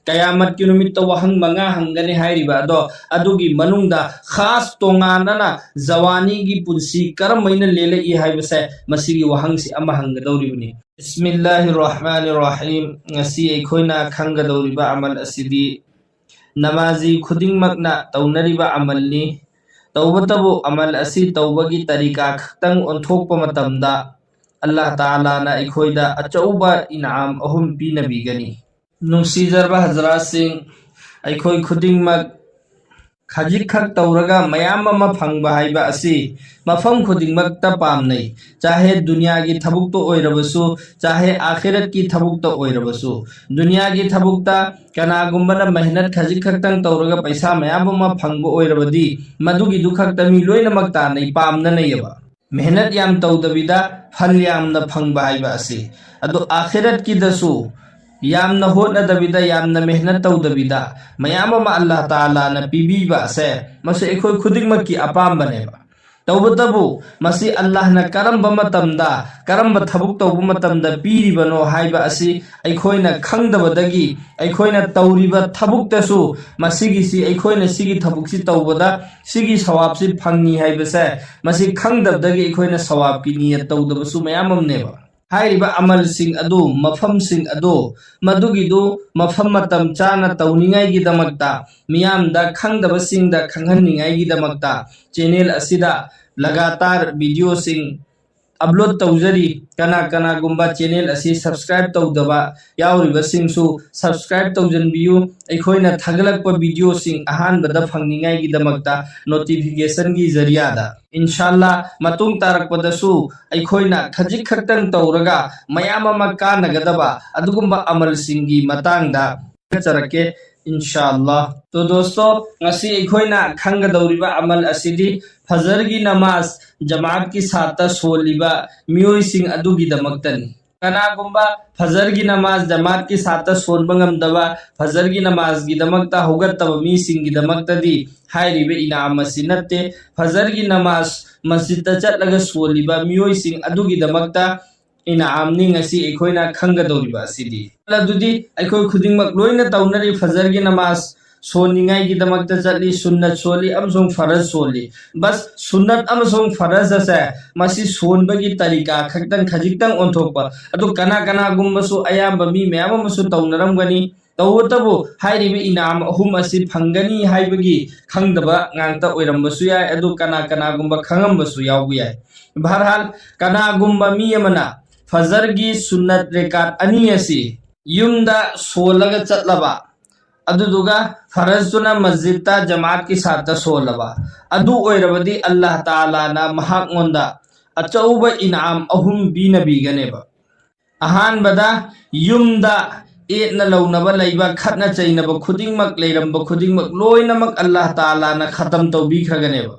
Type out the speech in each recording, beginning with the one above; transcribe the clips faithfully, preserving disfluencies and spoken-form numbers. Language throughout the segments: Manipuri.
ꯀꯌꯥꯃꯠꯀꯤ ꯅꯨꯃꯤꯠꯇ ꯋꯥꯍꯪ ꯃꯉꯥ ꯍꯪꯒꯅꯤ ꯍꯥꯏꯔꯤꯕ ꯑꯗꯣ, ꯑꯗꯨꯒꯤ ꯃꯅꯨꯡꯗ ꯈꯥꯁ ꯇꯣꯉꯥꯟꯅꯅ ꯖꯋꯥꯅꯤꯒꯤ ꯄꯨꯟꯁꯤ ꯀꯔꯝꯍꯥꯏꯅ ꯂꯦꯜꯂꯛꯏ ꯍꯥꯏꯕꯁꯦ, ꯃꯁꯤꯒꯤ ꯋꯥꯍꯪꯁꯤ ꯑꯃ ꯍꯪꯒꯗꯧꯔꯤꯕꯅꯤ꯫ ꯕꯤꯁꯃꯤꯜꯂꯥꯍꯤꯔ ꯔꯍꯃꯥꯅꯤꯔ ꯔꯍꯤꯝ꯫ ꯉꯁꯤ ꯑꯩꯈꯣꯏꯅ ꯈꯪꯒꯗꯧꯔꯤꯕ ꯑꯃꯜ ꯑꯁꯤꯗꯤ ꯅꯃꯥꯖꯤ ꯈꯨꯗꯤꯡꯃꯛꯅ ꯇꯧꯅꯔꯤꯕ ꯑꯃꯜꯅꯤ꯫ ꯇꯧꯕꯇꯕꯨ ꯑꯃꯜ ꯑꯁꯤ ꯇꯧꯕꯒꯤ ꯇꯔꯤꯀꯥ ꯈꯛꯇꯪ ꯑꯣꯟꯊꯣꯛꯄ ꯃꯇꯝꯗ, ꯑꯜꯂꯥꯍ ꯇꯥꯂꯥꯅ ꯑꯩꯈꯣꯏꯗ ꯑꯆꯧꯕ ꯏꯅꯥꯝ ꯑꯍꯨꯝ ꯄꯤꯅꯕꯤꯒꯅꯤ꯫ ꯅꯨꯡꯁꯤꯖꯔꯕ ꯍꯖꯔꯥꯠꯁꯤꯡ, ꯑꯩꯈꯣꯏ ꯈꯨꯗꯤꯡꯃꯛ ꯈꯖꯤꯛꯈꯛ ꯇꯧꯔꯒ ꯃꯌꯥꯝ ꯑꯃ ꯐꯪꯕ ꯍꯥꯏꯕ ꯑꯁꯤ ꯃꯐꯝ ꯈꯨꯗꯤꯡꯃꯛꯇ ꯄꯥꯝꯅꯩ꯫ ꯆꯥꯍꯦ ꯗꯨꯅꯤꯌꯥꯒꯤ ꯊꯕꯛꯇ ꯑꯣꯏꯔꯕꯁꯨ, ꯆꯥꯍꯦ ꯑꯥꯈꯤꯔꯠꯀꯤ ꯊꯕꯛꯇ ꯑꯣꯏꯔꯕꯁꯨ꯫ ꯗꯨꯅꯤꯌꯥꯒꯤ ꯊꯕꯛꯇ ꯀꯅꯥꯒꯨꯝꯕꯅ ꯃꯦꯍꯅꯠ ꯈꯖꯤꯛ ꯈꯛꯇꯪ ꯇꯧꯔꯒ ꯄꯩꯁꯥ ꯃꯌꯥꯝ ꯑꯃ ꯐꯪꯕ ꯑꯣꯏꯔꯕꯗꯤ, ꯃꯗꯨꯒꯤꯗꯨ ꯈꯛꯇ ꯃꯤ ꯂꯣꯏꯅꯃꯛ ꯇꯥꯟꯅꯩ, ꯄꯥꯝꯅꯅꯩꯌꯦꯕ꯫ ꯃꯦꯍꯅꯠ ꯌꯥꯝ ꯇꯧꯗꯕꯤꯗ ꯐꯜ ꯌꯥꯝꯅ ꯐꯪꯕ ꯍꯥꯏꯕ ꯑꯁꯤ꯫ ꯑꯗꯣ ꯑꯥꯈꯤꯔꯠꯀꯤꯗꯁꯨ ꯌꯥꯝꯅ ꯍꯣꯠꯅꯗꯕꯤꯗ, ꯌꯥꯝꯅ ꯃꯦꯍꯅꯠ ꯇꯧꯗꯕꯤꯗ ꯃꯌꯥꯝ ꯑꯃ ꯑꯜꯂꯥꯍ ꯇꯥꯂꯥꯅ ꯄꯤꯕꯤꯕ ꯑꯁꯦ, ꯃꯁꯤ ꯑꯩꯈꯣꯏ ꯈꯨꯗꯤꯡꯃꯛꯀꯤ ꯑꯄꯥꯝꯕꯅꯦꯕ꯫ ꯇꯧꯕꯇꯕꯨ ꯃꯁꯤ ꯑꯜꯂꯥꯍꯅ ꯀꯔꯝꯕ ꯃꯇꯝꯗ ꯀꯔꯝꯕ ꯊꯕꯛ ꯇꯧꯕ ꯃꯇꯝꯗ ꯄꯤꯔꯤꯕꯅꯣ ꯍꯥꯏꯕ ꯑꯁꯤ ꯑꯩꯈꯣꯏꯅ ꯈꯪꯗꯕꯗꯒꯤ, ꯑꯩꯈꯣꯏꯅ ꯇꯧꯔꯤꯕ ꯊꯕꯛꯇꯁꯨ ꯃꯁꯤꯒꯤꯁꯤ, ꯑꯩꯈꯣꯏꯅ ꯁꯤꯒꯤ ꯊꯕꯛꯁꯤ ꯇꯧꯕꯗ ꯁꯤꯒꯤ ꯁꯋꯥꯕꯁꯤ ꯐꯪꯉꯤ ꯍꯥꯏꯕꯁꯦ, ꯃꯁꯤ ꯈꯪꯗꯕꯗꯒꯤ ꯑꯩꯈꯣꯏꯅ ꯁꯋꯥꯕꯀꯤ ꯅꯤꯌꯠ ꯇꯧꯗꯕꯁꯨ ꯃꯌꯥꯝ ꯑꯃꯅꯦꯕ꯫ ꯍꯥꯏꯔꯤꯕ ꯑꯃꯜꯁꯤꯡ ꯑꯗꯨ, ꯃꯐꯝꯁꯤꯡ ꯑꯗꯨ, ꯃꯗꯨꯒꯤꯗꯨ ꯃꯐꯝ ꯃꯇꯝ ꯆꯥꯅ ꯇꯧꯅꯤꯡꯉꯥꯏꯒꯤꯗꯃꯛꯇ, ꯃꯤꯌꯥꯝꯗ ꯈꯪꯗꯕꯁꯤꯡꯗ ꯈꯪꯍꯟꯅꯤꯡꯉꯥꯏꯒꯤꯗꯃꯛꯇ ꯆꯦꯅꯦꯜ ꯑꯁꯤꯗ ꯂꯒꯥꯇꯥꯔ ꯚꯤꯗꯤꯑꯣꯁꯤꯡ ꯑꯞꯂꯣꯗ ꯇꯧꯖꯔꯤ꯫ ꯀꯅꯥ ꯀꯅꯥꯒꯨꯝꯕ ꯆꯦꯅꯦꯜ ꯑꯁꯤ ꯁꯕꯁꯀ꯭ꯔꯥꯏꯕ ꯇꯧꯗꯕ ꯌꯥꯎꯔꯤꯕꯁꯤꯡꯁꯨ ꯁꯕꯁꯀ꯭ꯔꯥꯏꯕ ꯇꯧꯖꯟꯕꯤꯌꯨ꯫ ꯑꯩꯈꯣꯏꯅ ꯊꯥꯒꯠꯂꯛꯄ ꯚꯤꯗꯤꯑꯣꯁꯤꯡ ꯑꯍꯥꯟꯕꯗ ꯐꯪꯅꯤꯡꯉꯥꯏꯒꯤꯗꯃꯛꯇ ꯅꯣꯇꯤꯐꯤꯀꯦꯁꯟꯒꯤ ꯖꯔꯤꯌꯥꯗ꯫ ꯏꯟꯁꯥꯜꯂꯥ, ꯃꯇꯨꯡ ꯇꯥꯔꯛꯄꯗꯁꯨ ꯑꯩꯈꯣꯏꯅ ꯈꯖꯤꯛ ꯈꯛꯇꯪ ꯇꯧꯔꯒ ꯃꯌꯥꯝ ꯑꯃ ꯀꯥꯟꯅꯒꯗꯕ ꯑꯗꯨꯒꯨꯝꯕ ꯑꯃꯜꯁꯤꯡꯒꯤ ꯃꯇꯥꯡꯗ ꯍꯥꯏꯖꯔꯛꯀꯦ, ꯏꯟꯁꯥꯜꯂꯥ꯫ ꯇꯣ ꯗꯣꯁꯇꯣ, ꯉꯁꯤ ꯑꯩꯈꯣꯏꯅ ꯈꯪꯒꯗꯧꯔꯤꯕ ꯑꯃꯜ ꯑꯁꯤꯗꯤ ꯐꯖꯔꯒꯤ ꯅꯃꯥꯖ ꯖꯃꯥꯠꯀꯤ ꯁꯥꯠꯇ ꯁꯣꯜꯂꯤꯕ ꯃꯤꯑꯣꯏꯁꯤꯡ ꯑꯗꯨꯒꯤꯗꯃꯛꯇꯅꯤ꯫ ꯀꯅꯥꯒꯨꯝꯕ ꯐꯖꯔꯒꯤ ꯅꯃꯥꯖ ꯖꯃꯥꯠꯀꯤ ꯁꯥꯠꯇ ꯁꯣꯟꯕ ꯉꯝꯗꯕ, ꯐꯖꯔꯒꯤ ꯅꯃꯥꯖꯒꯤꯗꯃꯛꯇ ꯍꯧꯒꯠꯇꯕ ꯃꯤꯁꯤꯡꯒꯤꯗꯃꯛꯇꯗꯤ ꯍꯥꯏꯔꯤꯕ ꯏꯅꯥꯝ ꯑꯁꯤ ꯅꯠꯇꯦ꯫ ꯐꯖꯔꯒꯤ ꯅꯃꯥꯖ ꯃꯁꯖꯤꯠꯇ ꯆꯠꯂꯒ ꯁꯣꯜꯂꯤꯕ ꯃꯤꯑꯣꯏꯁꯤꯡ ꯑꯗꯨꯒꯤꯗꯃꯛꯇ ꯏꯅꯥꯝꯅꯤ ꯉꯁꯤ ꯑꯩꯈꯣꯏꯅ ꯈꯪꯒꯗꯧꯔꯤꯕ ꯑꯁꯤꯗꯤ꯫ ꯑꯗꯨꯗꯤ ꯑꯩꯈꯣꯏ ꯈꯨꯗꯤꯡꯃꯛ ꯂꯣꯏꯅ ꯇꯧꯅꯔꯤ, ꯐꯖꯔꯒꯤ ꯅꯃꯥꯖ ꯁꯣꯟꯅꯤꯡꯉꯥꯏꯒꯤꯗꯃꯛꯇ ꯆꯠꯂꯤ, ꯁꯨꯟꯅꯠ ꯁꯣꯜꯂꯤ ꯑꯃꯁꯨꯡ ꯐꯔꯖ ꯁꯣꯜꯂꯤ꯫ ꯕꯁ, ꯁꯨꯟꯅꯠ ꯑꯃꯁꯨꯡ ꯐꯔꯖ ꯑꯁꯦ ꯃꯁꯤ ꯁꯣꯟꯕꯒꯤ ꯇꯔꯤꯀꯥ ꯈꯛꯇꯪ, ꯈꯖꯤꯛꯇꯪ ꯑꯣꯟꯊꯣꯛꯄ꯫ ꯑꯗꯨ ꯀꯅꯥ ꯀꯅꯥꯒꯨꯝꯕꯁꯨ, ꯑꯌꯥꯝꯕ ꯃꯤ ꯃꯌꯥꯝ ꯑꯃꯁꯨ ꯇꯧꯅꯔꯝꯒꯅꯤ꯫ ꯇꯧꯕꯇꯕꯨ ꯍꯥꯏꯔꯤꯕ ꯏꯅꯥꯝ ꯑꯍꯨꯝ ꯑꯁꯤ ꯐꯪꯒꯅꯤ ꯍꯥꯏꯕꯒꯤ ꯈꯪꯗꯕ ꯉꯥꯛꯇ ꯑꯣꯏꯔꯝꯕꯁꯨ ꯌꯥꯏ, ꯑꯗꯨ ꯀꯅꯥ ꯀꯅꯥꯒꯨꯝꯕ ꯈꯪꯉꯝꯕꯁꯨ ꯌꯥꯎꯕ ꯌꯥꯏ꯫ ꯕꯍꯔꯍꯥꯜ, ꯀꯅꯥꯒꯨꯝꯕ ꯃꯤ ꯑꯃꯅ ꯐꯖꯔꯒꯤ ꯁꯨꯟꯅꯠ ꯔꯦꯀꯥꯠ ꯑꯅꯤ ꯑꯁꯤ ꯌꯨꯝꯗ ꯁꯣꯜꯂꯒ ꯆꯠꯂꯕ, ꯑꯗꯨꯗꯨꯒ ꯐꯔꯖꯇꯨꯅ ꯃꯁꯖꯤꯗꯇ ꯖꯃꯥꯠꯀꯤ ꯁꯥꯠꯇ ꯁꯣꯜꯂꯕ, ꯑꯗꯨ ꯑꯣꯏꯔꯕꯗꯤ ꯑꯜꯂꯥꯍ ꯇꯥꯂꯥꯅ ꯃꯍꯥꯛꯉꯣꯟꯗ ꯑꯆꯧꯕ ꯏꯅꯥꯝ ꯑꯍꯨꯝ ꯄꯤꯅꯕꯤꯒꯅꯦꯕ꯫ ꯑꯍꯥꯟꯕꯗ, ꯌꯨꯝꯗ ꯑꯦꯠꯅ ꯂꯧꯅꯕ ꯂꯩꯕ, ꯈꯠꯅ ꯆꯩꯅꯕ ꯈꯨꯗꯤꯡꯃꯛ, ꯂꯩꯔꯝꯕ ꯈꯨꯗꯤꯡꯃꯛ ꯂꯣꯏꯅꯃꯛ ꯑꯜꯂꯥꯍ ꯇꯥꯂꯥꯅ ꯈꯇꯝ ꯇꯧꯕꯤꯈ꯭ꯔꯒꯅꯦꯕ꯫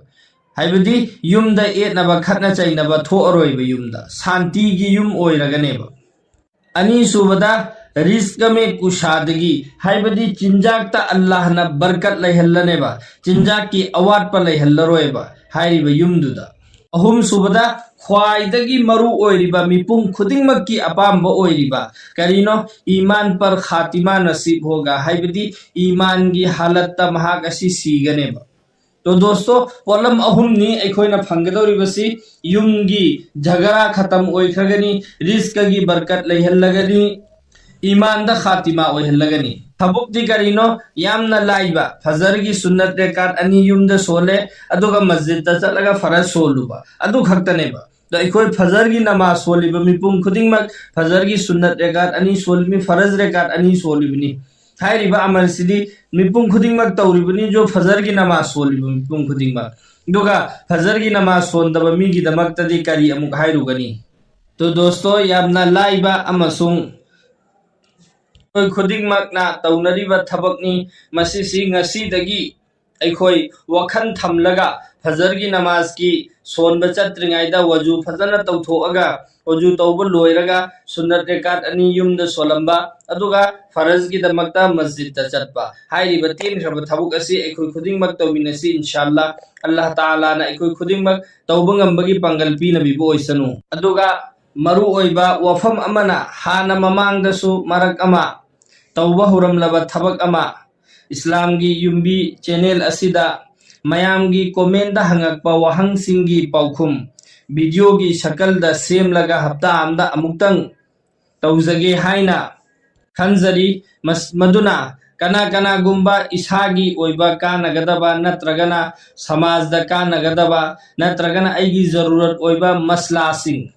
ꯍꯥꯏꯕꯗꯤ ꯌꯨꯝꯗ ꯑꯦꯠꯅꯕ, ꯈꯠꯅ ꯆꯩꯅꯕ ꯊꯣꯛꯑꯔꯣꯏꯕ, ꯌꯨꯝꯗ ꯁꯥꯟꯇꯤꯒꯤ ꯌꯨꯝ ꯑꯣꯏꯔꯒꯅꯦꯕ꯫ ꯑꯅꯤꯁꯨꯕꯗ, ꯔꯤꯖ꯭ꯀ ꯃꯦ ꯀꯨꯁꯥꯗꯒꯤ, ꯍꯥꯏꯕꯗꯤ ꯆꯤꯟꯖꯥꯛꯇ ꯑꯜꯂꯥꯍꯅ ꯕꯔꯀꯠ ꯂꯩꯍꯜꯂꯅꯦꯕ, ꯆꯤꯟꯖꯥꯛꯀꯤ ꯑꯋꯥꯠꯄ ꯂꯩꯍꯜꯂꯔꯣꯏꯕ ꯍꯥꯏꯔꯤꯕ ꯌꯨꯝꯗꯨꯗ꯫ ꯑꯍꯨꯝꯁꯨꯕꯗ, ꯈ꯭ꯋꯥꯏꯗꯒꯤ ꯃꯔꯨ ꯑꯣꯏꯔꯤꯕ, ꯃꯤꯄꯨꯝ ꯈꯨꯗꯤꯡꯃꯛꯀꯤ ꯑꯄꯥꯝꯕ ꯑꯣꯏꯔꯤꯕ ꯀꯔꯤꯅꯣ? ꯏꯃꯥꯟ ꯄꯔ ꯈꯥꯇꯤꯃꯥ ꯅꯁꯤꯕ ꯍꯣꯒ, ꯍꯥꯏꯕꯗꯤ ꯏꯃꯥꯟꯒꯤ ꯍꯥꯂꯠꯇ ꯃꯍꯥꯛ ꯑꯁꯤ ꯁꯤꯒꯅꯦꯕ꯫ ꯇꯣ ꯗꯣꯁꯇꯣ, ꯄꯣꯠꯂꯝ ꯑꯍꯨꯝꯅꯤ ꯑꯩꯈꯣꯏꯅ ꯐꯪꯒꯗꯧꯔꯤꯕꯁꯤ꯫ ꯌꯨꯝꯒꯤ ꯖꯒꯔꯥ ꯈꯇꯝ ꯑꯣꯏꯈ꯭ꯔꯒꯅꯤ, ꯔꯤꯖ꯭ꯀꯒꯤ ꯕꯔꯀꯠ ꯂꯩꯍꯜꯂꯒꯅꯤ, ꯏꯃꯥꯟꯗ ꯈꯥꯇꯤꯃꯥ ꯑꯣꯏꯍꯜꯂꯒꯅꯤ꯫ ꯊꯕꯛꯇꯤ ꯀꯔꯤꯅꯣ? ꯌꯥꯝꯅ ꯂꯥꯏꯕ, ꯐꯖꯔꯒꯤ ꯁꯨꯟꯅꯠ ꯔꯦꯀꯥꯠ ꯑꯅꯤ ꯌꯨꯝꯗ ꯁꯣꯜꯂꯦ, ꯑꯗꯨꯒ ꯃꯁꯖꯤꯗꯇ ꯆꯠꯂꯒ ꯐꯔꯖ ꯁꯣꯜꯂꯨꯕ, ꯑꯗꯨ ꯈꯛꯇꯅꯦꯕ꯫ ꯑꯗꯣ ꯑꯩꯈꯣꯏ ꯐꯖꯔꯒꯤ ꯅꯃꯥꯖ ꯁꯣꯜꯂꯤꯕ ꯃꯤꯄꯨꯝ ꯈꯨꯗꯤꯡꯃꯛ ꯐꯖꯔꯒꯤ ꯁꯨꯟꯅꯠ ꯔꯦꯀꯥꯠ ꯑꯅꯤ ꯁꯣꯜꯂꯤꯕꯅꯤ, ꯐꯔꯖ ꯔꯦꯀꯥꯠ ꯑꯅꯤ ꯁꯣꯜꯂꯤꯕꯅꯤ꯫ ꯍꯥꯏꯔꯤꯕ ꯑꯃꯜꯁꯤꯗꯤ ꯃꯤꯄꯨꯝ ꯈꯨꯗꯤꯡꯃꯛ ꯇꯧꯔꯤꯕꯅꯤ, ꯖꯣ ꯐꯖꯔꯒꯤ ꯅꯃꯥꯖ ꯁꯣꯜꯂꯤꯕ ꯃꯤꯄꯨꯝ ꯈꯨꯗꯤꯡꯃꯛ꯫ ꯑꯗꯨꯒ ꯐꯖꯔꯒꯤ ꯅꯃꯥꯖ ꯁꯣꯟꯗꯕ ꯃꯤꯒꯤꯗꯃꯛꯇꯗꯤ ꯀꯔꯤ ꯑꯃꯨꯛ ꯍꯥꯏꯔꯨꯒꯅꯤ? ꯇꯣ ꯗꯣꯁꯇꯣ, ꯌꯥꯝꯅ ꯂꯥꯏꯕ ꯑꯃꯁꯨꯡ ꯑꯩꯈꯣꯏ ꯈꯨꯗꯤꯡꯃꯛꯅ ꯇꯧꯅꯔꯤꯕ ꯊꯕꯛꯅꯤ꯫ ꯃꯁꯤꯁꯤ ꯉꯁꯤꯗꯒꯤ ꯑꯩꯈꯣꯏ ꯋꯥꯈꯜ ꯊꯝꯂꯒ ꯐꯖꯔꯒꯤ ꯅꯃꯥꯖꯀꯤ ꯁꯣꯟꯕ ꯆꯠꯇ꯭ꯔꯤꯉꯩꯗ ꯋꯖꯨ ꯐꯖꯅ ꯇꯧꯊꯣꯛꯑꯒ, ꯋꯖꯨ ꯇꯧꯕ ꯂꯣꯏꯔꯒ ꯁꯨꯟꯅꯠ ꯔꯦꯀꯥꯠ ꯑꯅꯤ ꯌꯨꯝꯗ ꯁꯣꯜꯂꯝꯕ, ꯑꯗꯨꯒ ꯐꯔꯖꯒꯤꯗꯃꯛꯇ ꯃꯁꯖꯤꯗꯇ ꯆꯠꯄ꯫ ꯍꯥꯏꯔꯤꯕ ꯇꯦꯟꯈ꯭ꯔꯕ ꯊꯕꯛ ꯑꯁꯤ ꯑꯩꯈꯣꯏ ꯈꯨꯗꯤꯡꯃꯛ ꯇꯧꯃꯤꯟꯅꯁꯤ, ꯏꯟꯁꯥ ꯑꯜꯂꯥ꯫ ꯑꯜꯂꯥꯍ ꯇꯥꯂꯥꯅ ꯑꯩꯈꯣꯏ ꯈꯨꯗꯤꯡꯃꯛ ꯇꯧꯕ ꯉꯝꯕꯒꯤ ꯄꯥꯡꯒꯜ ꯄꯤꯅꯕꯤꯕ ꯑꯣꯏꯁꯅꯨ꯫ ꯑꯗꯨꯒ ꯃꯔꯨꯑꯣꯏꯕ ꯋꯥꯐꯝ ꯑꯃꯅ, ꯍꯥꯟꯅ ꯃꯃꯥꯡꯗꯁꯨ ꯃꯔꯛ ꯑꯃ ꯇꯧꯕ ꯍꯧꯔꯝꯂꯕ ꯊꯕꯛ ꯑꯃ, ꯏꯁꯂꯥꯝꯒꯤ ꯌꯨꯝꯕꯤ ꯆꯦꯅꯦꯜ ꯑꯁꯤꯗ ꯃꯌꯥꯝꯒꯤ ꯀꯣꯃꯦꯟꯗ ꯍꯪꯉꯛꯄ ꯋꯥꯍꯪꯁꯤꯡꯒꯤ ꯄꯥꯎꯈꯨꯝ ꯚꯤꯗꯤꯑꯣꯒꯤ ꯁꯀꯜꯗ ꯁꯦꯝꯂꯒ ꯍꯞꯇꯥ ꯑꯃꯗ ꯑꯃꯨꯛꯇꯪ ꯇꯧꯖꯒꯦ ꯍꯥꯏꯅ ꯈꯟꯖꯔꯤ꯫ ꯃꯗꯨꯅ ꯀꯅꯥ ꯀꯅꯥꯒꯨꯝꯕ ꯏꯁꯥꯒꯤ ꯑꯣꯏꯕ ꯀꯥꯟꯅꯒꯗꯕ ꯅꯠꯇ꯭ꯔꯒꯅ ꯁꯃꯥꯖꯗ ꯀꯥꯟꯅꯒꯗꯕ ꯅꯠꯇ꯭ꯔꯒꯅ ꯑꯩꯒꯤ ꯖꯔꯨꯔꯠ ꯑꯣꯏꯕ ꯃꯁꯂꯥꯁꯤꯡ,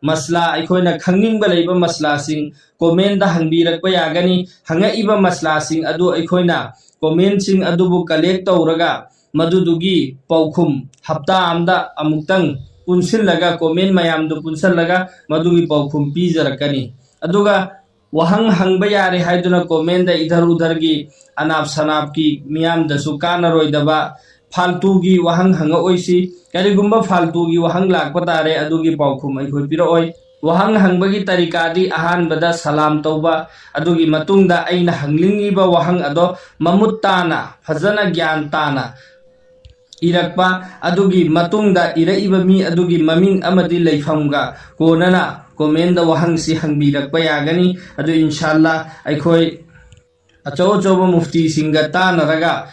ꯃꯁꯂꯥ, ꯑꯩꯈꯣꯏꯅ ꯈꯪꯅꯤꯡꯕ ꯂꯩꯕ ꯃꯁꯂꯥꯁꯤꯡ ꯀꯣꯃꯦꯟꯗ ꯍꯪꯕꯤꯔꯛꯄ ꯌꯥꯒꯅꯤ꯫ ꯍꯪꯉꯛꯏꯕ ꯃꯁꯂꯥꯁꯤꯡ ꯑꯗꯨ ꯑꯩꯈꯣꯏꯅ ꯀꯣꯃꯦꯟꯁꯤꯡ ꯑꯗꯨꯕꯨ ꯀꯂꯦꯛ ꯇꯧꯔꯒ ꯃꯗꯨꯗꯨꯒꯤ ꯄꯥꯎꯈꯨꯝ ꯍꯞꯇꯥ ꯑꯃꯗ ꯑꯃꯨꯛꯇꯪ ꯄꯨꯟꯁꯤꯜꯂꯒ, ꯀꯣꯃꯦꯟ ꯃꯌꯥꯝꯗꯨ ꯄꯨꯟꯁꯤꯜꯂꯒ ꯃꯗꯨꯒꯤ ꯄꯥꯎꯈꯨꯝ ꯄꯤꯖꯔꯛꯀꯅꯤ꯫ ꯑꯗꯨꯒ ꯋꯥꯍꯪ ꯍꯪꯕ ꯌꯥꯔꯦ ꯍꯥꯏꯗꯨꯅ ꯀꯣꯃꯦꯟꯗ ꯏꯙꯔ ꯎꯙꯔꯒꯤ ꯑꯅꯥꯞ ꯁꯅꯥꯞꯀꯤ ꯃꯤꯌꯥꯝꯗꯁꯨ ꯀꯥꯟꯅꯔꯣꯏꯗꯕ ꯐꯥꯜꯇꯨꯒꯤ ꯋꯥꯍꯪ ꯍꯪꯉꯛꯑꯣꯏꯁꯤ꯫ ꯀꯔꯤꯒꯨꯝꯕ ꯐꯥꯜꯇꯨꯒꯤ ꯋꯥꯍꯪ ꯂꯥꯛꯄ ꯇꯥꯔꯦ, ꯑꯗꯨꯒꯤ ꯄꯥꯎꯈꯨꯝ ꯑꯩꯈꯣꯏ ꯄꯤꯔꯛꯑꯣꯏ꯫ ꯋꯥꯍꯪ ꯍꯪꯕꯒꯤ ꯇꯔꯤꯀꯥꯗꯤ ꯑꯍꯥꯟꯕꯗ ꯁꯂꯥꯝ ꯇꯧꯕ, ꯑꯗꯨꯒꯤ ꯃꯇꯨꯡꯗ ꯑꯩꯅ ꯍꯪꯅꯤꯡꯉꯤꯕ ꯋꯥꯍꯪ ꯑꯗꯣ ꯃꯃꯨꯠ ꯇꯥꯅ, ꯐꯖꯅ ꯒ꯭ꯌꯥꯟ ꯇꯥꯅ ꯏꯔꯛꯄ, ꯑꯗꯨꯒꯤ ꯃꯇꯨꯡꯗ ꯏꯔꯛꯏꯕ ꯃꯤ ꯑꯗꯨꯒꯤ ꯃꯃꯤꯡ ꯑꯃꯗꯤ ꯂꯩꯐꯝꯒ ꯀꯣꯟꯅꯅ ꯀꯣꯃꯦꯟꯗ ꯋꯥꯍꯪꯁꯤ ꯍꯪꯕꯤꯔꯛꯄ ꯌꯥꯒꯅꯤ꯫ ꯑꯗꯨ ꯏꯟꯁꯥꯜꯂꯥ ꯑꯩꯈꯣꯏ ꯑꯆꯧ ꯑꯆꯧꯕ ꯃꯨꯐꯇꯤꯁꯤꯡꯒ ꯇꯥꯟꯅꯔꯒ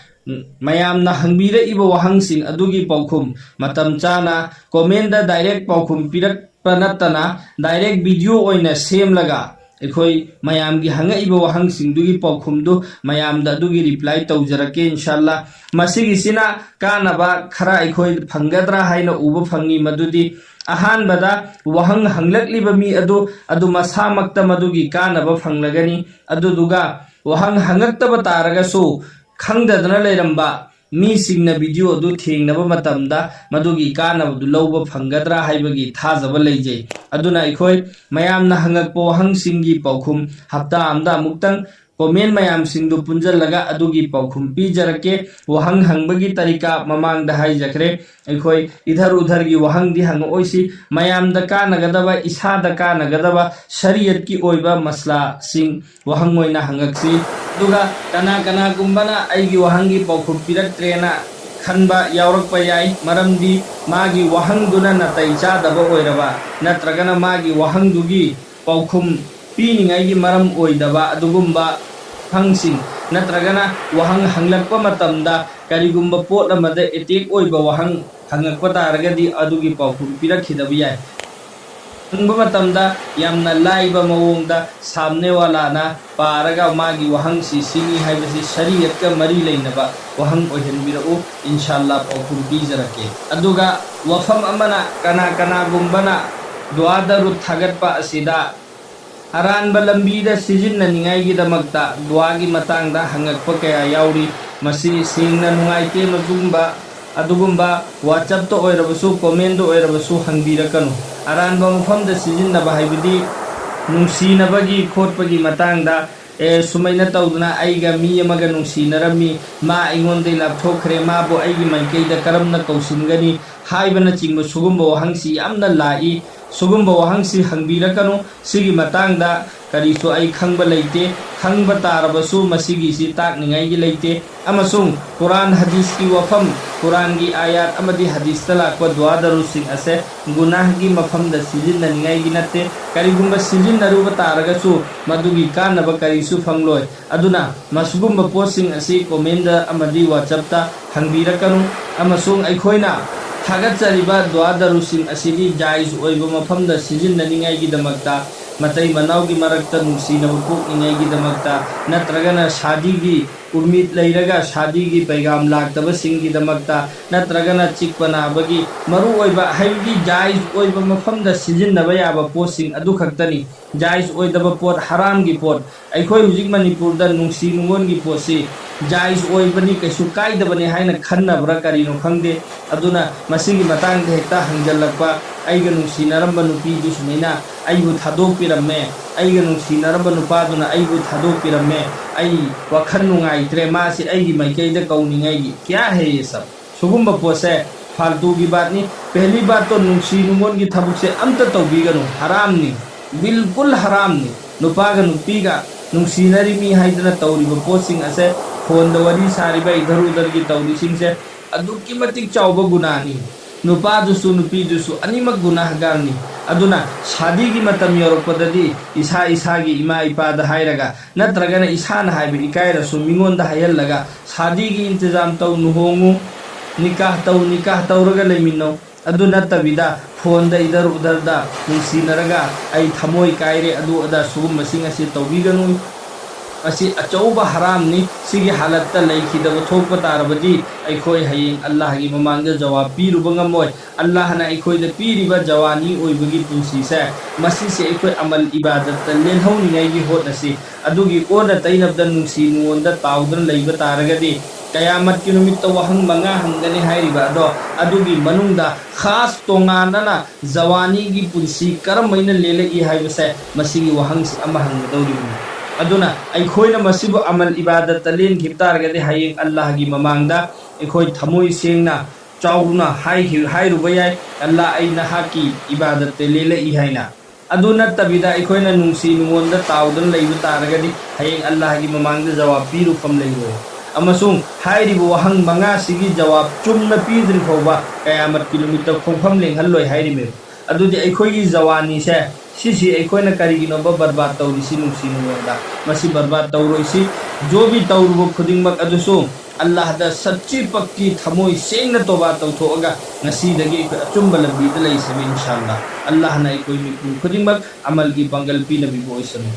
ꯃꯌꯥꯝꯅ ꯍꯪꯕꯤꯔꯛꯏꯕ ꯋꯥꯍꯪꯁꯤꯡ ꯑꯗꯨꯒꯤ ꯄꯥꯎꯈꯨꯝ ꯃꯇꯝ ꯆꯥꯅ ꯀꯣꯃꯦꯟꯗ ꯗꯥꯏꯔꯦꯛ ꯄꯥꯎꯈꯨꯝ ꯄꯤꯔꯛꯄ ꯅꯠꯇꯅ ꯗꯥꯏꯔꯦꯛ ꯚꯤꯗꯤꯑꯣ ꯑꯣꯏꯅ ꯁꯦꯝꯂꯒ ꯑꯩꯈꯣꯏ ꯃꯌꯥꯝꯒꯤ ꯍꯪꯉꯛꯏꯕ ꯋꯥꯍꯪꯁꯤꯡꯗꯨꯒꯤ ꯄꯥꯎꯈꯨꯝꯗꯨ ꯃꯌꯥꯝꯗ ꯑꯗꯨꯒꯤ ꯔꯤꯄ꯭ꯂꯥꯏ ꯇꯧꯖꯔꯛꯀꯦ ꯏꯟꯁꯥꯜꯂꯥ꯫ ꯃꯁꯤꯒꯤꯁꯤꯅ ꯀꯥꯟꯅꯕ ꯈꯔ ꯑꯩꯈꯣꯏ ꯐꯪꯒꯗ꯭ꯔꯥ ꯍꯥꯏꯅ ꯎꯕ ꯐꯪꯉꯤ꯫ ꯃꯗꯨꯗꯤ ꯑꯍꯥꯟꯕꯗ ꯋꯥꯍꯪ ꯍꯪꯂꯛꯂꯤꯕ ꯃꯤ ꯑꯗꯨ, ꯑꯗꯨ ꯃꯁꯥꯃꯛꯇ ꯃꯗꯨꯒꯤ ꯀꯥꯟꯅꯕ ꯐꯪꯂꯒꯅꯤ꯫ ꯑꯗꯨꯗꯨꯒ ꯋꯥꯍꯪ ꯍꯪꯉꯛꯇꯕ ꯇꯥꯔꯒꯁꯨ ꯈꯪꯗꯗꯅ ꯂꯩꯔꯝꯕ ꯃꯤꯁꯤꯡꯅ ꯚꯤꯗꯤꯑꯣ ꯑꯗꯨ ꯊꯦꯡꯅꯕ ꯃꯇꯝꯗ ꯃꯗꯨꯒꯤ ꯀꯥꯟꯅꯕꯗꯨ ꯂꯧꯕ ꯐꯪꯒꯗ꯭ꯔꯥ ꯍꯥꯏꯕꯒꯤ ꯊꯥꯖꯕ ꯂꯩꯖꯩ꯫ ꯑꯗꯨꯅ ꯑꯩꯈꯣꯏ ꯃꯌꯥꯝꯅ ꯍꯪꯉꯛꯄ ꯋꯥꯍꯪꯁꯤꯡꯒꯤ ꯄꯥꯎꯈꯨꯝ ꯍꯞꯇꯥ ꯑꯃꯗ ꯑꯃꯨꯛꯇꯪ ꯀꯣꯃꯦꯟ ꯃꯌꯥꯝꯁꯤꯡꯗꯨ ꯄꯨꯟꯖꯜꯂꯒ ꯑꯗꯨꯒꯤ ꯄꯥꯎꯈꯨꯝ ꯄꯤꯖꯔꯛꯀꯦ꯫ ꯋꯥꯍꯪ ꯍꯪꯕꯒꯤ ꯇꯔꯤꯀꯥ ꯃꯃꯥꯡꯗ ꯍꯥꯏꯖꯈ꯭ꯔꯦ꯫ ꯑꯩꯈꯣꯏ ꯏꯙꯔ ꯎꯙꯔꯒꯤ ꯋꯥꯍꯪꯗꯤ ꯍꯪꯉꯛꯑꯣꯏꯁꯤ꯫ ꯃꯌꯥꯝꯗ ꯀꯥꯟꯅꯒꯗꯕ, ꯏꯁꯥꯗ ꯀꯥꯟꯅꯒꯗꯕ ꯁꯔꯤꯌꯠꯀꯤ ꯑꯣꯏꯕ ꯃꯁꯂꯥꯁꯤꯡ ꯋꯥꯍꯪ ꯑꯣꯏꯅ ꯍꯪꯉꯛꯁꯤ꯫ ꯑꯗꯨꯒ ꯀꯅꯥ ꯀꯅꯥꯒꯨꯝꯕꯅ ꯑꯩꯒꯤ ꯋꯥꯍꯪꯒꯤ ꯄꯥꯎꯈꯨꯝ ꯄꯤꯔꯛꯇ꯭ꯔꯦꯅ ꯈꯟꯕ ꯌꯥꯎꯔꯛꯄ ꯌꯥꯏ꯫ ꯃꯔꯝꯗꯤ ꯃꯥꯒꯤ ꯋꯥꯍꯪꯗꯨꯅ ꯅꯥꯇꯩ ꯆꯥꯗꯕ ꯑꯣꯏꯔꯕ ꯅꯠꯇ꯭ꯔꯒꯅ ꯃꯥꯒꯤ ꯋꯥꯍꯪꯗꯨꯒꯤ ꯄꯥꯎꯈꯨꯝ ꯄꯤꯅꯤꯡꯉꯥꯏꯒꯤ ꯃꯔꯝ ꯑꯣꯏꯗꯕ ꯑꯗꯨꯒꯨꯝꯕ ꯋꯥꯍꯪꯁꯤꯡ ꯅꯠꯇ꯭ꯔꯒꯅ ꯋꯥꯍꯪ ꯍꯪꯂꯛꯄ ꯃꯇꯝꯗ ꯀꯔꯤꯒꯨꯝꯕ ꯄꯣꯠ ꯑꯃꯗ ꯑꯦꯇꯦꯛ ꯑꯣꯏꯕ ꯋꯥꯍꯪ ꯍꯪꯉꯛꯄ ꯇꯥꯔꯒꯗꯤ ꯑꯗꯨꯒꯤ ꯄꯥꯎꯈꯨꯝ ꯄꯤꯔꯛꯈꯤꯗꯕ ꯌꯥꯏ꯫ ꯍꯪꯕ ꯃꯇꯝꯗ ꯌꯥꯝꯅ ꯂꯥꯏꯕ ꯃꯑꯣꯡꯗ ꯁꯥꯝꯅꯦ ꯋꯥꯂꯥꯅ ꯄꯥꯔꯒ ꯃꯥꯒꯤ ꯋꯥꯍꯪꯁꯤ ꯁꯤꯅꯤ ꯍꯥꯏꯕꯁꯤ ꯁꯔꯤꯌꯠꯀ ꯃꯔꯤ ꯂꯩꯅꯕ ꯋꯥꯍꯪ ꯑꯣꯏꯍꯟꯕꯤꯔꯛꯎ꯫ ꯏꯟꯁꯥꯜꯂꯥ ꯄꯥꯎꯈꯨꯝ ꯄꯤꯖꯔꯛꯀꯦ꯫ ꯑꯗꯨꯒ ꯋꯥꯐꯝ ꯑꯃꯅ ꯀꯅꯥ ꯀꯅꯥꯒꯨꯝꯕꯅ ꯗꯨꯋꯥ ꯗꯔꯨꯗ ꯊꯥꯒꯠꯄ ꯑꯁꯤꯗ ꯑꯔꯥꯟꯕ ꯂꯝꯕꯤꯗ ꯁꯤꯖꯤꯟꯅꯅꯤꯡꯉꯥꯏꯒꯤꯗꯃꯛꯇ ꯗꯨꯋꯥꯒꯤ ꯃꯇꯥꯡꯗ ꯍꯪꯉꯛꯄ ꯀꯌꯥ ꯌꯥꯎꯔꯤ꯫ ꯃꯁꯤ ꯁꯦꯡꯅ ꯅꯨꯡꯉꯥꯏꯇꯦ꯫ ꯃꯗꯨꯒꯨꯝꯕ ꯑꯗꯨꯒꯨꯝꯕ WhatsApp-ꯇ ꯑꯣꯏꯔꯕꯁꯨ, comment-ꯇ ꯑꯣꯏꯔꯕꯁꯨ ꯍꯪꯕꯤꯔꯛꯀꯅꯨ꯫ ꯑꯔꯥꯟꯕ ꯃꯐꯝꯗ ꯁꯤꯖꯤꯟꯅꯕ ꯍꯥꯏꯕꯗꯤ ꯅꯨꯡꯁꯤꯅꯕꯒꯤ ꯈꯣꯠꯄꯒꯤ ꯃꯇꯥꯡꯗ, "ꯑꯦ, ꯁꯨꯃꯥꯏꯅ ꯇꯧꯗꯅ ꯑꯩꯒ ꯃꯤ ꯑꯃꯒ ꯅꯨꯡꯁꯤꯅꯔꯝꯃꯤ, ꯃꯥ ꯑꯩꯉꯣꯟꯗꯒꯤ ꯂꯥꯞꯊꯣꯛꯈ꯭ꯔꯦ, ꯃꯥꯕꯨ ꯑꯩꯒꯤ ꯃꯥꯏꯀꯩꯗ ꯀꯔꯝꯅ ꯀꯧꯁꯤꯟꯒꯅꯤ?" ꯍꯥꯏꯕꯅꯆꯤꯡꯕ ꯁꯤꯒꯨꯝꯕ ꯋꯥꯍꯪꯁꯤ ꯌꯥꯝꯅ ꯂꯥꯛꯏ꯫ ꯁꯤꯒꯨꯝꯕ ꯋꯥꯍꯪꯁꯤ ꯍꯪꯕꯤꯔꯛꯀꯅꯨ꯫ ꯁꯤꯒꯤ ꯃꯇꯥꯡꯗ ꯀꯔꯤꯁꯨ ꯑꯩ ꯈꯪꯕ ꯂꯩꯇꯦ꯫ ꯈꯪꯕ ꯇꯥꯔꯕꯁꯨ ꯃꯁꯤꯒꯤꯁꯤ ꯇꯥꯛꯅꯤꯡꯉꯥꯏꯒꯤ ꯂꯩꯇꯦ꯫ ꯑꯃꯁꯨꯡ ꯀꯨꯔꯥꯟ ꯍꯗꯤꯁꯀꯤ ꯋꯥꯐꯝ, ꯀꯨꯔꯥꯟꯒꯤ ꯑꯥꯌꯥꯠ ꯑꯃꯗꯤ ꯍꯗꯤꯁꯇ ꯂꯥꯛꯄ ꯗꯨꯋꯥ ꯗꯔꯨꯁꯤꯡ ꯑꯁꯦ ꯒꯨꯅꯥꯍꯒꯤ ꯃꯐꯝꯗ ꯁꯤꯖꯤꯟꯅꯅꯤꯡꯉꯥꯏꯒꯤ ꯅꯠꯇꯦ꯫ ꯀꯔꯤꯒꯨꯝꯕ ꯁꯤꯖꯤꯟꯅꯔꯨꯕ ꯇꯥꯔꯒꯁꯨ ꯃꯗꯨꯒꯤ ꯀꯥꯟꯅꯕ ꯀꯔꯤꯁꯨ ꯐꯪꯂꯣꯏ꯫ ꯑꯗꯨꯅ ꯃꯁꯤꯒꯨꯝꯕ ꯄꯣꯠꯁꯤꯡ ꯑꯁꯤ comment-ꯗ ꯑꯃꯗꯤ WhatsApp-ꯇ ꯍꯪꯕꯤꯔꯛꯀꯅꯨ꯫ ꯑꯃꯁꯨꯡ ꯑꯩꯈꯣꯏꯅ ꯊꯥꯒꯠꯆꯔꯤꯕ ꯗꯨꯋꯥ ꯗꯔꯨꯁꯤꯡ ꯑꯁꯤꯗꯤ ꯖꯥꯏꯖ ꯑꯣꯏꯕ ꯃꯐꯝꯗ ꯁꯤꯖꯤꯟꯅꯅꯤꯡꯉꯥꯏꯒꯤꯗꯃꯛꯇ, ꯃꯇꯩ ꯃꯅꯥꯎꯒꯤ ꯃꯔꯛꯇ ꯅꯨꯡꯁꯤꯅꯕ ꯄꯣꯛꯅꯤꯡꯉꯥꯏꯒꯤꯗꯃꯛꯇ, ꯅꯠꯇ꯭ꯔꯒꯅ ꯁꯥꯗꯤꯒꯤ ꯎꯃꯤꯗ ꯂꯩꯔꯒ ꯁꯥꯗꯤꯒꯤ ꯄꯩꯒꯥꯝ ꯂꯥꯛꯇꯕꯁꯤꯡꯒꯤꯗꯃꯛꯇ, ꯅꯠꯇ꯭ꯔꯒꯅ ꯆꯤꯛꯄ ꯅꯥꯕꯒꯤ ꯃꯔꯨꯑꯣꯏꯕ, ꯍꯥꯏꯕꯗꯤ ꯖꯥꯏꯖ ꯑꯣꯏꯕ ꯃꯐꯝꯗ ꯁꯤꯖꯤꯟꯅꯕ ꯌꯥꯕ ꯄꯣꯠꯁꯤꯡ ꯑꯗꯨꯈꯛꯇꯅꯤ꯫ ꯖꯥꯏꯖ ꯑꯣꯏꯗꯕ ꯄꯣꯠ, ꯍꯔꯥꯝꯒꯤ ꯄꯣꯠ, ꯑꯩꯈꯣꯏ ꯍꯧꯖꯤꯛ ꯃꯅꯤꯄꯨꯔꯗ ꯅꯨꯡꯁꯤ ꯅꯨꯡꯉꯣꯟꯒꯤ ꯄꯣꯠꯁꯤ ꯖꯥꯏꯖ ꯑꯣꯏꯕꯅꯤ, ꯀꯩꯁꯨ ꯀꯥꯏꯗꯕꯅꯤ ꯍꯥꯏꯅ ꯈꯟꯅꯕ꯭ꯔꯥ ꯀꯔꯤꯅꯣ ꯈꯪꯗꯦ꯫ ꯑꯗꯨꯅ ꯃꯁꯤꯒꯤ ꯃꯇꯥꯡꯗ ꯍꯦꯛꯇ ꯍꯪꯖꯜꯂꯛꯄ, "ꯑꯩꯒ ꯅꯨꯡꯁꯤꯅꯔꯝꯕ ꯅꯨꯄꯤꯗꯨ ꯁꯨꯃꯥꯏꯅ ꯑꯩꯕꯨ ꯊꯥꯗꯣꯛꯄꯤꯔꯝꯃꯦ, ꯑꯩꯒ ꯅꯨꯡꯁꯤꯅꯔꯝꯕ ꯅꯨꯄꯥꯗꯨꯅ ꯑꯩꯕꯨ ꯊꯥꯗꯣꯛꯄꯤꯔꯝꯃꯦ, ꯑꯩ ꯋꯥꯈꯜ ꯅꯨꯡꯉꯥꯏꯇ꯭ꯔꯦ, ꯃꯥꯁꯤ ꯑꯩꯒꯤ ꯃꯥꯏꯀꯩꯗ ꯀꯧꯅꯤꯡꯉꯥꯏꯒꯤ, ꯀꯌꯥ ꯍꯦ ꯌꯦ ꯁꯕ?" ꯁꯤꯒꯨꯝꯕ ꯄꯣꯠꯁꯦ ꯐꯥꯜꯇꯨꯒꯤ ꯕꯥꯠꯅꯤ꯫ ꯄꯦꯍꯂꯤ ꯕꯥꯠ ꯇꯣ, ꯅꯨꯡꯁꯤ ꯅꯨꯡꯉꯣꯟꯒꯤ ꯊꯕꯛꯁꯦ ꯑꯝꯇ ꯇꯧꯕꯤꯒꯅꯨ, ꯍꯔꯥꯝꯅꯤ, ꯕꯤꯜꯀꯨꯜ ꯍꯔꯥꯝꯅꯤ꯫ ꯅꯨꯄꯥꯒ ꯅꯨꯄꯤꯒ ꯅꯨꯡꯁꯤꯅꯔꯤꯃꯤ ꯍꯥꯏꯗꯅ ꯇꯧꯔꯤꯕ ꯄꯣꯠꯁꯤꯡ ꯑꯁꯦ, ꯐꯣꯟꯗ ꯋꯥꯔꯤ ꯁꯥꯔꯤꯕ, ꯏꯙꯔ ꯎꯙꯔꯒꯤ ꯇꯧꯔꯤꯁꯤꯡꯁꯦ, ꯑꯗꯨꯛꯀꯤ ꯃꯇꯤꯛ ꯆꯥꯎꯕ ꯒꯨꯅꯥꯅꯤ꯫ ꯅꯨꯄꯥꯗꯨꯁꯨ ꯅꯨꯄꯤꯗꯨꯁꯨ ꯑꯅꯤꯃꯛ ꯒꯨꯅꯥꯍꯒꯥꯔꯅꯤ꯫ ꯑꯗꯨꯅ ꯁꯥꯗꯤꯒꯤ ꯃꯇꯝ ꯌꯧꯔꯛꯄꯗꯗꯤ ꯏꯁꯥ ꯏꯁꯥꯒꯤ ꯏꯃꯥ ꯏꯄꯥꯗ ꯍꯥꯏꯔꯒ ꯅꯠꯇ꯭ꯔꯒꯅ ꯏꯁꯥꯅ ꯍꯥꯏꯕ ꯏꯀꯥꯏꯔꯁꯨ ꯃꯤꯉꯣꯟꯗ ꯍꯥꯏꯍꯜꯂꯒ ꯁꯥꯗꯤꯒꯤ ꯏꯟꯇꯤꯖꯥꯝ ꯇꯧ, ꯂꯨꯍꯣꯡꯉꯨ, ꯅꯤꯀꯥꯍ ꯇꯧ, ꯅꯤꯀꯥꯍ ꯇꯧꯔꯒ ꯂꯩꯃꯤꯟꯅꯧ꯫ ꯑꯗꯨ ꯅꯠꯇꯕꯤꯗ ꯐꯣꯟꯗ ꯏꯗꯔ ꯎꯗꯔꯗ ꯅꯨꯡꯁꯤꯅꯔꯒ ꯑꯩ ꯊꯃꯣꯏ ꯀꯥꯏꯔꯦ, ꯑꯗꯨ ꯑꯗꯥ ꯁꯤꯒꯨꯝꯕꯁꯤꯡ ꯑꯁꯤ ꯇꯧꯕꯤꯒꯅꯨ꯫ ꯃꯁꯤ ꯑꯆꯧꯕ ꯍꯔꯥꯝꯅꯤ꯫ ꯁꯤꯒꯤ ꯍꯥꯂꯠꯇ ꯂꯩꯈꯤꯗꯕ ꯊꯣꯛꯄ ꯇꯥꯔꯕꯗꯤ ꯑꯩꯈꯣꯏ ꯍꯌꯦꯡ ꯑꯜꯂꯥꯍꯒꯤ ꯃꯃꯥꯡꯗ ꯖꯋꯥꯕ ꯄꯤꯔꯨꯕ ꯉꯝꯃꯣꯏ꯫ ꯑꯜꯂꯥꯍꯅ ꯑꯩꯈꯣꯏꯗ ꯄꯤꯔꯤꯕ ꯖꯋꯥꯅꯤ ꯑꯣꯏꯕꯒꯤ ꯄꯨꯟꯁꯤꯁꯦ, ꯃꯁꯤꯁꯦ ꯑꯩꯈꯣꯏ ꯑꯃꯜ ꯏꯕꯥꯗꯠꯇ ꯂꯦꯜꯍꯧꯅꯤꯡꯉꯥꯏꯒꯤ ꯍꯣꯠꯅꯁꯤ꯫ ꯑꯗꯨꯒꯤ ꯑꯣꯟꯅ ꯇꯩꯅꯕꯗ ꯅꯨꯡꯁꯤ ꯅꯨꯡꯉꯣꯟꯗ ꯇꯥꯎꯗꯨꯅ ꯂꯩꯕ ꯇꯥꯔꯒꯗꯤ, ꯀꯌꯥꯃꯠꯀꯤ ꯅꯨꯃꯤꯠꯇ ꯋꯥꯍꯪ ꯃꯉꯥ ꯍꯪꯒꯅꯤ ꯍꯥꯏꯔꯤꯕ ꯑꯗꯣ, ꯑꯗꯨꯒꯤ ꯃꯅꯨꯡꯗ ꯈꯥꯁ ꯇꯣꯉꯥꯟꯅꯅ ꯖꯋꯥꯅꯤꯒꯤ ꯄꯨꯟꯁꯤ ꯀꯔꯝꯍꯥꯏꯅ ꯂꯦꯜꯂꯛꯏ ꯍꯥꯏꯕꯁꯦ, ꯃꯁꯤꯒꯤ ꯋꯥꯍꯪꯁꯤ ꯑꯃ ꯍꯪꯒꯗꯧꯔꯤꯕꯅꯤ꯫ ꯑꯗꯨꯅ ꯑꯩꯈꯣꯏꯅ ꯃꯁꯤꯕꯨ ꯑꯃꯜ ꯏꯕꯥꯗꯠꯇ ꯂꯦꯟꯈꯤꯕ ꯇꯥꯔꯒꯗꯤ, ꯍꯌꯦꯡ ꯑꯜꯂꯥꯍꯒꯤ ꯃꯃꯥꯡꯗ ꯑꯩꯈꯣꯏ ꯊꯃꯣꯏ ꯁꯦꯡꯅ ꯆꯥꯎꯅ ꯍꯥꯏꯈꯤ-, ꯍꯥꯏꯔꯨꯕ ꯌꯥꯏ, "ꯑꯜꯂꯥꯍ, ꯑꯩ ꯅꯍꯥꯛꯀꯤ ꯏꯕꯥꯗꯠꯇ ꯂꯦꯜꯂꯛꯏ" ꯍꯥꯏꯅ꯫ ꯑꯗꯨ ꯅꯠꯇꯕꯤꯗ ꯑꯩꯈꯣꯏꯅ ꯅꯨꯡꯁꯤ ꯅꯨꯡꯉꯣꯟꯗ ꯇꯥꯎꯗꯨꯅ ꯂꯩꯕ ꯇꯥꯔꯒꯗꯤ, ꯍꯌꯦꯡ ꯑꯜꯂꯥꯍꯒꯤ ꯃꯃꯥꯡꯗ ꯖꯋꯥꯕ ꯄꯤꯔꯨꯐꯝ ꯂꯩꯔꯣꯏ꯫ ꯑꯃꯁꯨꯡ ꯍꯥꯏꯔꯤꯕ ꯋꯥꯍꯪ ꯃꯉꯥꯁꯤꯒꯤ ꯖꯋꯥꯕ ꯆꯨꯝꯅ ꯄꯤꯗ꯭ꯔꯤ ꯐꯥꯎꯕ ꯀꯌꯥꯃꯠꯀꯤ ꯅꯨꯃꯤꯠꯇ ꯈꯣꯡꯐꯝ ꯂꯦꯡꯍꯜꯂꯣꯏ ꯍꯥꯏꯔꯤꯃꯦ꯫ ꯑꯗꯨꯗꯤ ꯑꯩꯈꯣꯏꯒꯤ ꯖꯋꯥꯅꯤꯁꯦ, ꯁꯤꯁꯤ ꯑꯩꯈꯣꯏꯅ ꯀꯔꯤꯒꯤꯅꯣꯕ ꯕꯔꯕꯥꯗ ꯇꯧꯔꯤꯁꯤ ꯅꯨꯡꯁꯤ ꯅꯨꯡꯉꯣꯟꯗ? ꯃꯁꯤ ꯕꯔꯕꯥꯗ ꯇꯧꯔꯣꯏꯁꯤ꯫ ꯖꯣ ꯚꯤ ꯇꯧꯔꯨꯕ ꯈꯨꯗꯤꯡꯃꯛ ꯑꯗꯨꯁꯨ ꯑꯜꯂꯥꯍꯗ ꯁꯆꯤ ꯄꯛꯀꯤ ꯊꯃꯣꯏ ꯁꯦꯡꯅ ꯇꯣꯕꯥ ꯇꯧꯊꯣꯛꯑꯒ ꯉꯁꯤꯗꯒꯤ ꯑꯩꯈꯣꯏ ꯑꯆꯨꯝꯕ ꯂꯝꯕꯤꯗ ꯂꯩꯁꯦꯕ, ꯏꯟꯁꯥ ꯑꯜꯂꯥꯍ꯫ ꯑꯜꯂꯥꯍꯅ ꯑꯩꯈꯣꯏ ꯃꯤꯄꯨꯝ ꯈꯨꯗꯤꯡꯃꯛ ꯑꯃꯜꯒꯤ ꯄꯥꯡꯒꯜ ꯄꯤꯅꯕꯤꯕ ꯑꯣꯏꯁꯅꯨ꯫